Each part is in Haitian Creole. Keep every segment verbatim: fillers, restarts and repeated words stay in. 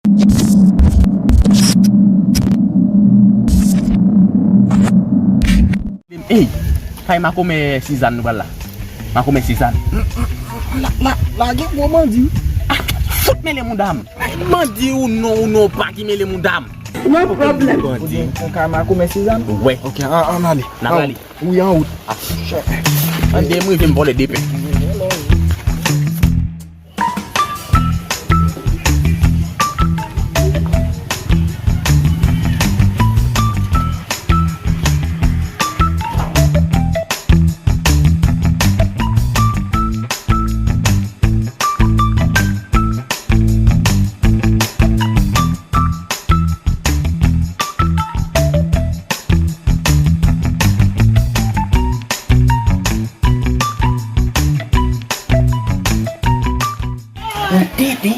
Ey, kay makomè Sizàn nou pral la. Makomè Sizàn. La, la, la gen gwo bandi. Ah, fout mele mouda m. Ay, bandi ou non, ou non, pa ki mele mouda m. No problem. Ou di, ou ka makomè Sizàn? Wè. Ok, an, an ale. N ap ale. Wi, an wout. Ah, chè. An de m rive m vòlè de pen.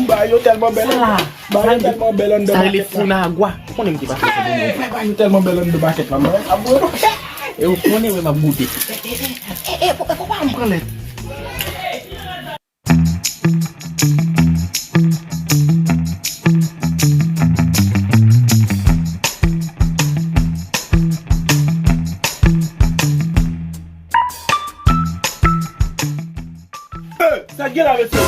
Ba yo tèlman bèl. Ba yo tèlman bèl anndan pakèt la. Sa rele Funagwa. Ou konnen m te pase sou moun. Ba yo tèlman bèl anndan pakèt la, mwen. E ou konnen mwen m ap goute. E, e, e, e, e, poko m pran lèt. Eh, sa k gen la, mesye?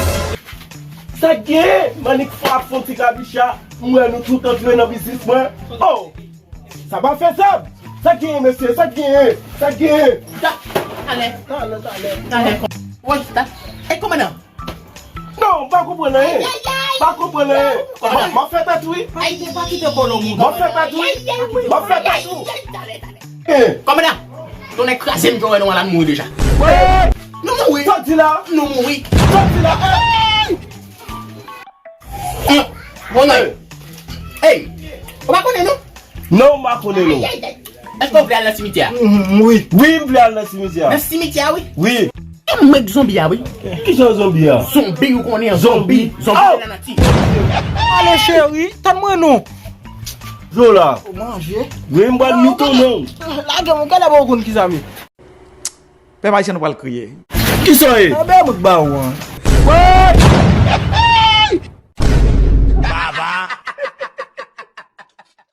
Sa k gen? Manik fò ap fè yon ti kabicha. M wè nou tout antre nan biznis mwen. Oh! Sa pa fezab. Sa k genyen, mesye? Sa k genyen? Sa k genyen? Ta-, talè. Talè, talè. Talè. Woy, ta-, e kòmandan? Non, m pa konprann anyen. Ay, ay, ay. Pa konprann anyen. Kòmandan. M ap fè tèt ou, wi. Ay, pa kite kolo moun. M ap fè tèt ou, wi. M ap fè tèt ou. Ay, ay, ay, talè, talè. Eh. Kòmandan, tonnè kraze m, jowè nou an la, nou mouri deja. Wey! Nou mouri. Sa w di la? Nou mouri. Sa w di la? Eh! Hum, bon, non. Hey, ou pa konnen, non? Non, m pa konnen, non. Ay, ay, ay. Èske w vle al nan simityè a? Mm, wi. Wi, m vle al nan simityè a. Nan simityè a, wi? Wi. E mwen k zonbi a, wi. Ki jan zonbi a? Zonbi, ou konnen, zonbi. Zonbi. Zonbi, oh! Nan nati. Ale, cheri, tann mwen, non. Zola. Ou manje? Wi, m pral mitonnen w. Lage m, gade, bon, ou konn ki sa m ye. Pèp ayisyen, nou pral kriye. Kisa w ye? Anben, mwen k ba ou an. Wey!